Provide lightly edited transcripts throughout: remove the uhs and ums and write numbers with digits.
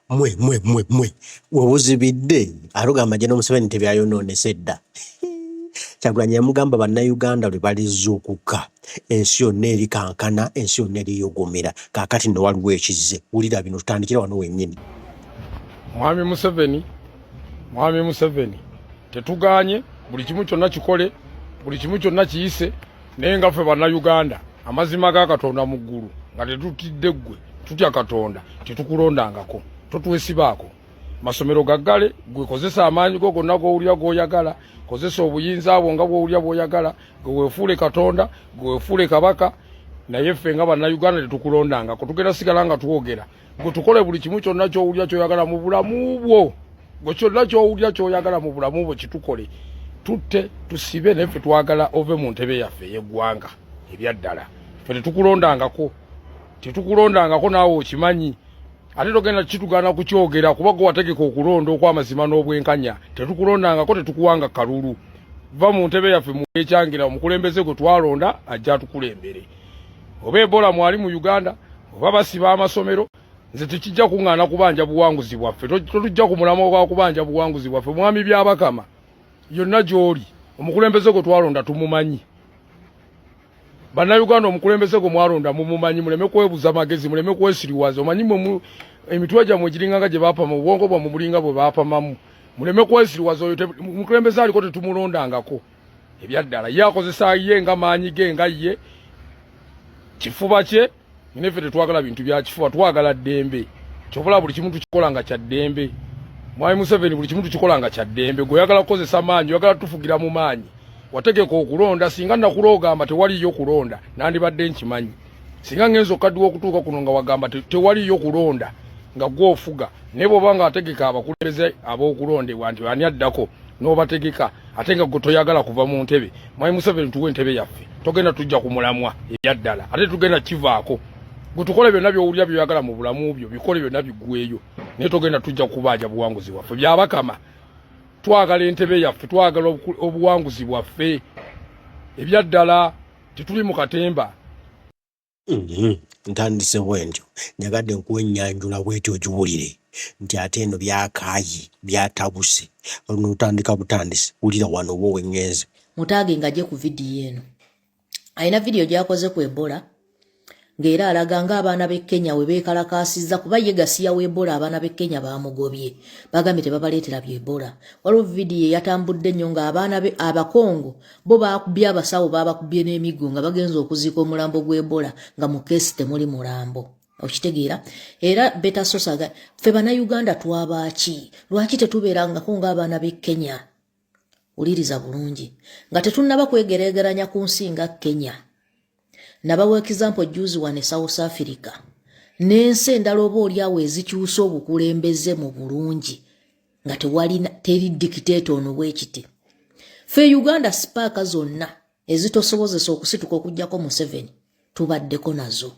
Mwe mwe mwe mwe webuzibidde alugamba General Museveni tebyayonoonese dda. Kyagulanyi yamugamba bannayuganda lwe balizuukuka ensi yonna erikankana, ensi yonna eriyugumira. Kaakati nno waliwo ekizze. Wulira bino, tutandikire wano wennyini. Mwami Museveni, Mwami Museveni, tetugaanye buli kimu kyonna kikole, buli kimu kyonna kiyise, naye nga ffe bannayuganda amazima ga Katonda mu ggulu nga tetutidde ggwe, tutya Katonda, tetukulondangako, totwesibaako. Masomero gaggale, gwe kozesa amaanyi go gonna g'owulira g'oyagala, kozesa obuyinza bwo nga bw'owulira bw'oyagala, gwe weefuule Katonda, gwe weefuule kabaka, naye ffe nga bannayuganda tetukulondangako. Tugenda sigala nga twogera, gwe tukole buli kimu kyonna ky'owulira ky'oyagala mu bulamu bwo, gwe kyonna ky'owulira ky'oyagala mu bulamu bwo kitukole, tutte, tusibe, naye ffe twagala ove mu ntebe yaffe ey'eggwanga. Ebyaddala ffe tetukulondangako, tetukulondangako, naawe okimanyi, ate togenda kitugaana kukyogera kuba gwe wategeka okulonda okw'amazima n'obwenkanya. Tetukulondangako, tetukuwanga kalulu. Va mu ntebe yaffe muekyangira omukulembeze gwe twalonda ajja atukulembere. Oba Ebola mwali mu Uganda, oba basiba amasomero, nze tekijja kuŋŋaana kubanja buwanguzi bwaffe. Totujja ku mulamwa gwa kubanja buwanguzi bwaffe. Mwami Byabakama, yonna gy'oli, omukulembeze gwe twalonda tumumanyi. Bannayuganda, omukulembeze gwe mwalonda mumumanyi. Muleme kwebuza magezi, muleme kwesiriwaza. Omanyi mwe emitwe gyammwe giringa nga gye baapama, obwongo bwammwe bulinga bwe baapamamu. Muleme kwesiriwaza. Oyo omukulembeze aliko tetumulondangako. Ebyaddala ye akozesa ye nga maanyi ge, nga ye kifuba kye. Neffe tetwagala bintu bya kifuba, twagala ddembe. Kyobula buli kimu tukikola nga kya ddembe. Mwami Museveni, buli kimu tukikola nga kya ddembe. Gwe oyagala kukozesa maanyi, oyagala tufugira mu maanyi. Wategeka okulonda, singa nakula ogamba tewaliyo kulonda, nandibadde nkimanyi. Singa ngenza okaddiwa okutuuka kuno nga wagamba tewaliyo kulonda nga gwe ofuga, naye bw'oba nga ategeka abakulembeze ab'okulondebwa nti ani addako n'obategeka, ate nga gwe toyagala kuva mu ntebe. Mwami Museveni, tuwe entebe yaffe, togenda tujja ku mulamwa. Ebyaddala ate tugenda kivaako. Gwe tukole byonna by'owulira by'oyagala mu bulamu byo, bikole byonna biggweeyo, naye togenda tujja kubanja buwanguzi bwaffe. Byabakama, twagala entebe yaffe, twagala obuwanguzi bwaffe. Ebyaddala tetuli mu katemba. Ntandise bwentyo, njagadde nkuwa ennyanjula bwetyo ogiwulire nti ate eno byakaayi byatabuse. Luno lutandika butandisi. Wulira wano wo we ŋŋenze. Mutaage ng'ajje ku vidiyo eno. Alina vidiyo gy'akoze ku Ebola ng'era alaga ng'abaana b'e Kenya we beekalakaasizza kuba ye gasiya w'Ebola. Abaana b'e Kenya baamugobye, bagambye tebabaleetera bya Ebola. Waliwo vidiyo eyatambudde ennyo ng'abaana be Abakongo bo baakubye abasawo, baabakubye n'emiggo nga bagenze okuziika omulambo gw'Ebola nga mu keesi temuli mulambo. Okitegeera? Era betasosaga ffe Bannayuganda twabaaki? Lwaki tetubeerangako ng'abaana b'e Kenya? Wuliriza bulungi, nga tetunnaba kwegereegeranya ku nsi nga Kenya, nabawa example juzi wano e South Africa n'ensi endala oba oli awo ezikyusa obukulembeze mu bulungi nga tewali teri dictator ono bwekiti. Ffe Uganda spark zonna ezitosobozesa okusituka okuggyako Museveni tubaddeko nazo,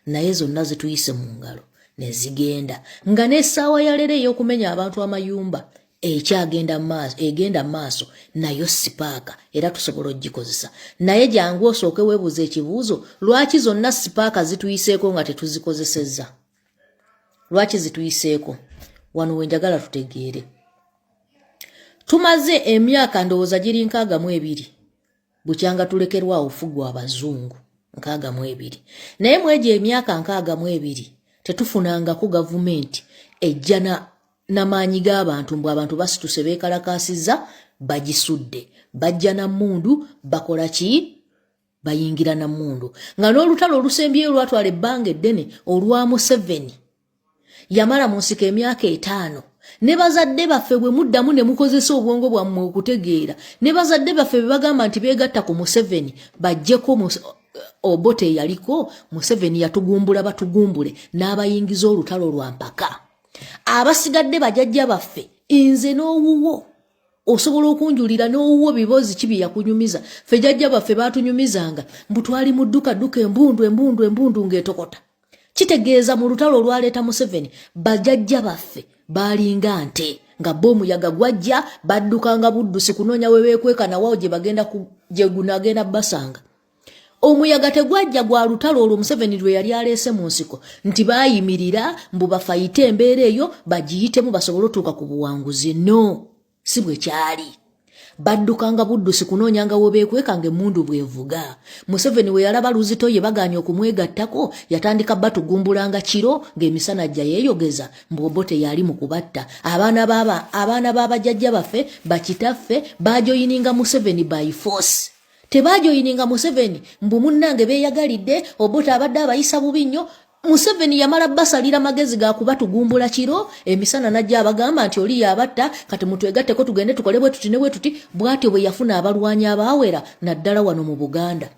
naye zonna zituyise mu ngalo ne zigenda, nga n'essaawa ya leero ey'okumenya abantu amayumba ekyagenda maaso, egenda maaso, nayo spark era tusobola ogikozesa. Naye jangu osooke weebuuza ekibuuzo: lwaki zonna spark zituyiseeko nga tetuzikozesezza? Lwaki zituyiseeko? Wano wenjagala tutegeere. Tumaze emyaka ndowooza giri 62 bukyanga tulekerwawo ofugwa abazungu, 62, naye mwegyo emyaka 62 tetufunangako gavumenti ejja namaanyi g'abantu mbu abantu basituse beekalakaasizza bagisudde, bajja na mmundu, bakola ki, bayingira na mmundu. Nga n'olutalo olusembyeyo lwatwala ebbanga eddene, olwa Museveni, yamala mu nsiko emyaka 5. Ne bazadde baffe, bwe muddamu ne mukozesa obwongo bwammwe okutegeera, ne bazadde baffe bwe bagamba nti beegatta ku Museveni bajjeko Obote eyaliko, Museveni yatugumbula batugumbule n'abayingiza olutalo lwa mpaka. Abasigadde bajajja baffe, nze n'owuwo osobola okunjulira n'owuwo bibozi ki bye yakunyumiza. Ffe jajja baffe baatunyumizanga mbu twali mu dduka dduka, embundu, embundu, embundu ng'etokota. Kitegeeza mu lutalo olwaleeta Museveni, bajajja baffe baalinga nte nga bo omuyaga gwajja baddukanga buddusi kunoonya we beekweka nawawo gye bagenda gye gunagenda basanga. Omuyaga tegwajja gwa lutalo olwo Museveni lwe yali aleese mu nsiko nti baayimirira mbu bafayite embeera eyo bagiyitemu basobole otuuka ku buwanguzi. No, si bwe kyali. Baddukanga buddusi kunoonyanga we beekwekanga emmundu bw'evuga. Museveni we yalaba luzito ye bagaanye okumwegattako, yatandika batugumbulanga kiro ng'emisana ajja yeeyogeza mbu Obote yali mu kubatta. Abaana b'aba abaana ba bajjajja baffe, bakitaffe baajoyininga Museveni by force. Tebaajoyininga Museveni mbu munnange beeyagalidde, Obote abadde abayisa bubi nnyo. Museveni yamala basalira magezi ga kubatugumbula kiro, emisana n'ajja abagamba nti oli yabatta, kati mutwegatteko tugende tukole bwe tuti ne bwe tuti. Bw'atyo bwe yafuna abalwanyi abaawera naddala wano mu Buganda.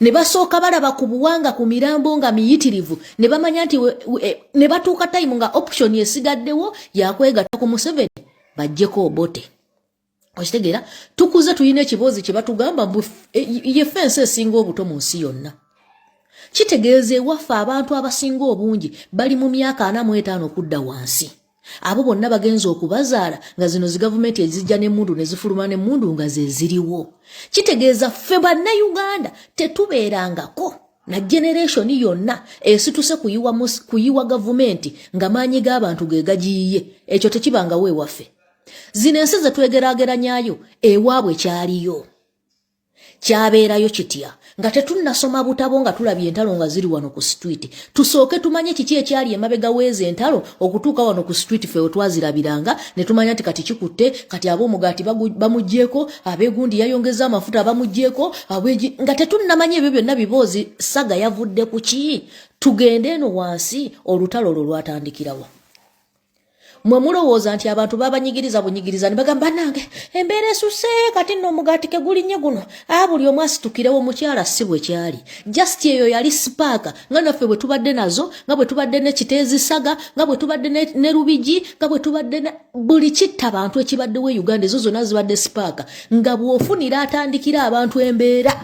Ne basooka balaba ku buwanga ku mirambo nga miyitirivu ne bamanya nti ne batuuka tayimu nga option esigaddewo yakwegatta ku Museveni baggyeko Obote. Okitegeera, tukuze tulina ekiboozi kye batugamba mbu ye fensi esinga obuto mu nsi yonna. Kitegeeza ewaffe abantu abasinga obungi bali mu myaka 45 okudda wansi. Abo bonna bagenze okubazaala nga zino zi gavumenti ezijja n'emmundu ne zifuluma n'emmundu nga ze ziriwo. Kitegeeza ffe Bannayuganda tetubeerangako na generation yonna esituse kuyiwa gavumenti nga maanyi g'abantu ge gagiyiye. Ekyo tekibangawo ewaffe. Zino ensi ze twegeraageranyayo ewaabwe kyaliyo. Kyabeerayo kitya nga tetunnasoma butabo, nga tulabye entalo nga ziri wano ku street? Tusooke tumanye kiki ekyali emabega w'ezo entalo okutuuka wano ku street ffe we twazirabiranga ne tumanya nti kati kikutte, kati ab'omugaati bamuggyeeko, abeegundi yayongeza amafuta bamuggyeeko, nga tetunnamanya ebyo byonna biboozi saga yavudde ku ki. Tugende eno wansi, olutalo olwo lwatandikirawa? Mwe mulowooza nti abantu babanyigiriza bunyigiriza ne bagamba, bannange embeera esuse, kati nno omugaati kegulinnye guno, a buli omu asitukirewo? Mukyala, si bwe kyali. Just eyo yali spark, nga naffe bwe tubadde nazo, nga bwe tubadde ne Kiteezi saga, nga bwe tubadde ne Lubigi, nga bwe tubadde ne buli kitta bantu ekibaddewo e Uganda. Ezo zonna zibadde spark nga bw'ofunira atandikira abantu embeera,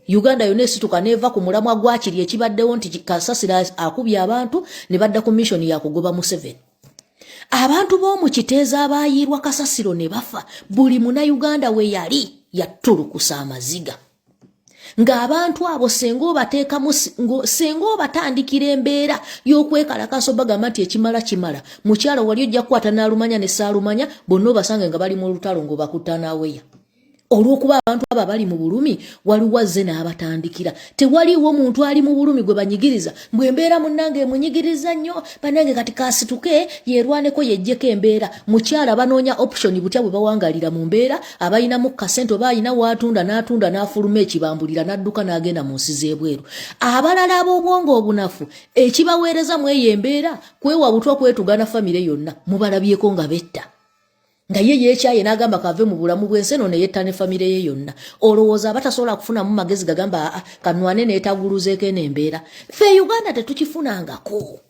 Uganda yonna esituka n'eva ku mulamwa gwa kiri ekibaddewo nti kasasira akubye abantu, ne badda ku mission ya kugoba Museveni. Abantu b'omu Kiteezi abaayiirwa kasasiro ne bafa, buli Munnayuganda we yali yattulukusa amaziga ng'abantu abo senga obateekamu, senga obatandikira embeera y'okwekalakaasa, obagamba nti ekimala kimala. Mukyalo wali ojja kukwata n'alumanya ne saalumanya, bonna obasange nga bali mu lutalo ng'obakutta n'aweya. Olw'okuba abantu abo abali mu bulumi waliwo azze n'abatandikira. Tewaliiwo muntu ali mu bulumi gwe banyigiriza mbwe embeera munnange emunyigiriza nnyo, bannange kati kasituke yeerwaneko yeggyeko embeera. Mukyala, banoonya option butya bwe bawangalira mu mbeera. Abalinamu kasente oba alina waatunda n'atunda n'afuluma ekibambulira n'adduka n'agenda mu nsi z'ebweru. Abalala ab'obwongo obunafu, ekibaweereza mu eyo embeera kwewa butwa, kwetugana famire yonna. Mubalabyeko nga betta, nga ye yeekyaye n'agamba kave mu bulamu bw'ensi eno, neyetta ne famire ye yonna. Olowooza abatasobola kufunamu magezi gagamba, aa, kanwane neetaguluzeeko eno embeera? Ffe Uganda tetukifunangako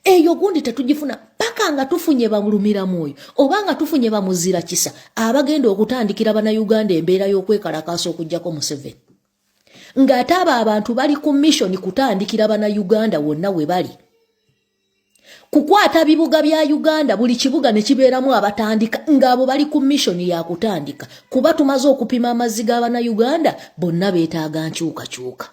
eyo gundi, tetugifuna paka nga tufunye balumira mwoyo oba nga tufunye bamuzira kisa abagenda okutandikira Bannayuganda embeera y'okwekalakaasa okugjako Museveni, ng'ate abo abantu bali ku mission kutandikira Bannayuganda wonna we bali kukwata bibuga bya Uganda, buli kibuga ne kibeeramu abatandika, ng'abo bali ku mission ya kutandika. Kuba tumaze okupima amazzi g'Abannayuganda, bonna beetaaga nkyukakyuka,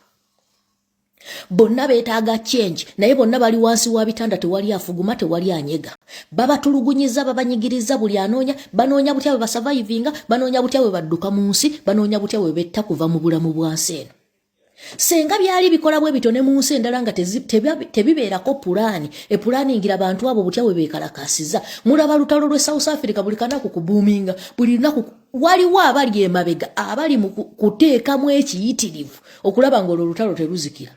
bonna beetaaga change, naye bonna bali wansi wa bitanda, tewali afuguma, tewali anyega. Babatulugunyiza, babanyigiriza, buli anoonya, banoonya butya bwe basurvivinga, banoonya butya bwe badduka mu nsi, banoonya butya bwe betta kuva mu bulamu bwa nsi eno. Senga byali bikola bwe bityo ne mu nsi endala nga tebibeerako pulaani epulaaningira bantu abo butya bwe beekalakaasiza. Mulaba lutalo lw'e South Africa, buli kanaku kubuuminga, buli lunaku waliwo abali emabega abali mu kuteekamu ekiyitirivu okulaba ng'olwo olutalo teruzikira.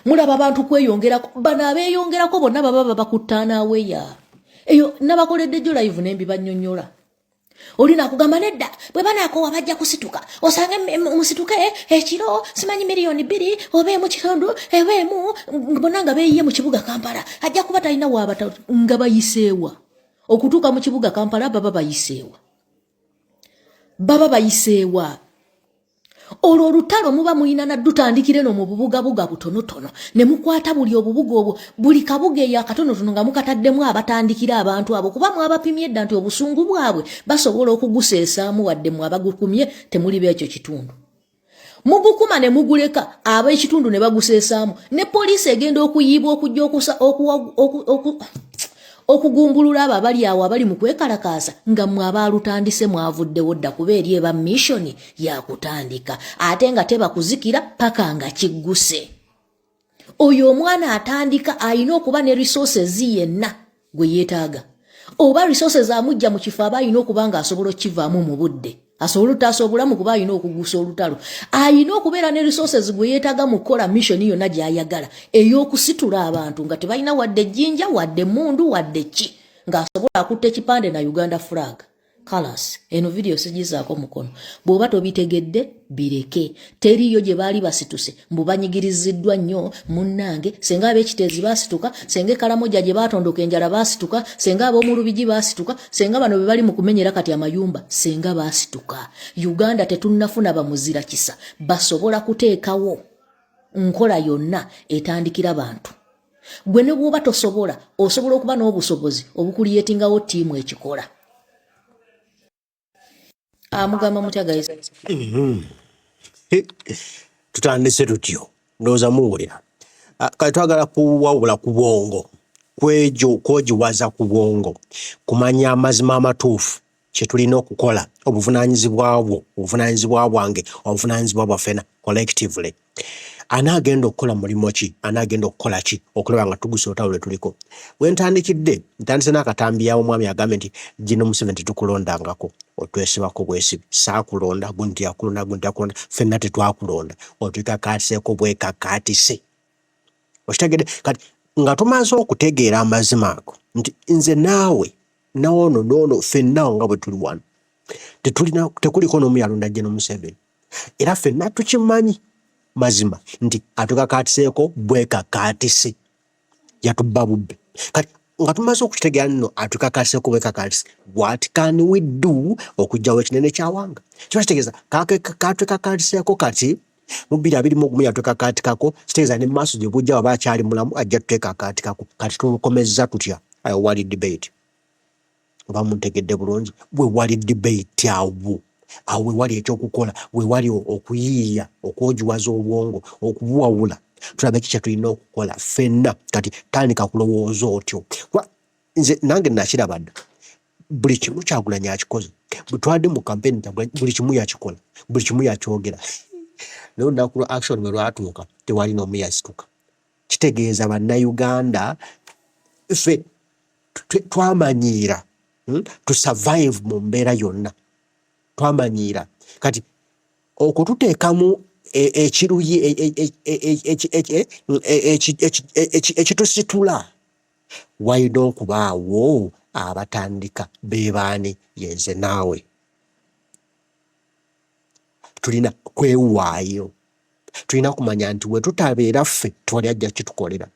Mulaba abantu kweyongerako, bano abeeyongerako bonna baba babakuttaanaaweya. Eyo nabakoledde jjo live nembibannyonnyola. Oli nakugamba nedda, bwe banaakowa bajja kusituka, osange musituke ekiro, simanyi 2 miliyoni oba emu kitundu oba emu, bonna nga beeyiye mu kibuga Kampala, ajja kuba talina waabata. Nga bayiseewa okutuuka mu kibuga Kampala? Baba bayiseewa? Baba bayiseewa? Olwo olutalo muba muyina naddutandikire no mu bubugabuga butonotono, ne mukwata buli obubuga obwo, buli kabuga eyo akatonotono, nga mukataddemu abatandikira abantu abo, kuba mwabapimye edda nti obusungu bwabwe basobola okuguseesaamu, wadde mwe abagukumye temuli beekyo kitundu. Mugukuma ne muguleka, ab'ekitundu ne baguseesaamu, ne poliisi egenda okuyiibwa okujja okugumbulula abo abali awo abali mu kwekalakaasa, nga mmwe abaalutandise mwavuddewo dda, kuba eri eba mission yakutandika ate nga teba kuzikira paka nga kigguse. Oyo omwana atandika alina okuba ne resources yenna gwe yeetaaga, oba resources amujja mu kifo aba alina okuba nga asobola okukivaamu mu budde, asobola okutaasa obulamu, kuba alina okugusa olutalo. Alina okubeera ne resources gwe yeetaaga mu kukola mission yonna gy'ayagala ey'okusitula abantu nga tebalina wadde ejjinja, wadde emmundu, wadde ki, ng'asobola akutta ekipande na Uganda flag. Kalas, eno vidiyo sigizaako mukono. Bw'oba tobitegedde, bireke. Teriiyo gye baali basituse mbu banyigiriziddwa nnyo. Munnange, senga ab'ekiteezi baasituka, senga ekalamoja gye baatondoka enjala baasituka, senga ab'omu Lubigi baasituka, senga bano be bali mu kumenyera kati amayumba senga baasituka. Uganda tetunnafuna bamuzira kisa basobola kuteekawo nkola yonna etandikira bantu. Gwe ne bw'oba tosobola, osobola okuba n'obusobozi obukuliyetingawo ttiimu ekikola. Amugamba mutya, guys? Tutandise tutyo, ndowooza muwulira. Ah, kale twagala kuwawula ku bwongo, kwejo kwogiwaza ku bwongo, kumanya amazima amatuufu, kye tulina okukola, obuvunaanyizibwa bwo, obuvunaanyizibwa bwange, obuvunaanyizibwa bwaffe collectively. Ani agenda okukola mulimu ki? Ani agenda okukola ki okulaba nga tugusa olutalo lwe tuliko? We ntandikidde, ntandise n'akatambi yawo omwami agambye nti gino Museveni tetukulondangako, otwesibako bwesibi. Saakulonda, gundi yakulonda, gundi yakulonda, ffenna tetwakulonda, otwekakaatiseeko bwekakaatise. Okitegedde? Kati nga tumaze okutegeera amazima ago nti nze naawe nawono noono ffenna nga bwe tuli wano tetulina, tekuliko n'omu yalonda General Museveni, era ffenna tukimanyi mazima nti atwekakaatiseeko bwekakaatise, yatubba bubbe. Kati nga tumaze okukitegeera nno atwekakaatiseeko bwekakaatise, what can we do okugyawo ekinene kyawanga? Kiba kitegeeza katwekakaatiseeko kati mu 2021 yatwekakaatikako, kitegeeza ne maaso gye bujja waba akyali mulamu ajja tuteekakaatikako. Kati tulukomezza tutya? Awo wali debate, oba muntegedde bulungi? Bwe wali debate awo, awo we wali ekyokukola, we wali okuyiiya, okwogiwaza obwongo, okubuwawula, tulabe ki kye tulina okukola ffenna. Kati tandika kulowooza otyo, kuba nze nange nakiraba dda, buli kimu Kyagulanyi akikoze. Bwe twali mu campaign, buli kimu yakikola, buli kimu yakyogera, naye olunaku lwa action bwe lwatuuka tewali n'omu yasituka. Kitegeeza bannayuganda ffe twamanyiira to survive mu mbeera yonna, twamanyiira. Kati okututeekamu ekiruyi ekitusitula, walina okubaawo abatandika. Bebaani? Yenze naawe. Tulina kwewaayo, tulina kumanya nti we tutabeera ffe tewali ajja kitukolera,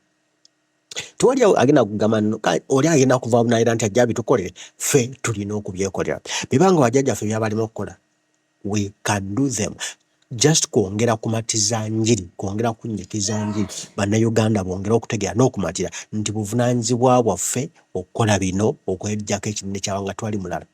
tewali agenda kugamba oli agenda kuva bunayira nti ajja bitukolere. Ffe tulina okubyekolera. Bibanga bajjajjaffe byabalimu okukola, we can do them. Just kwongera kumatiza njiri, kwongera kunnyikiza njiri, bannayuganda bongere okutegeera n'okumatira nti buvunaanyizibwa bwaffe okukola bino, okweggyako ekinene kyawanga. Twali mulala.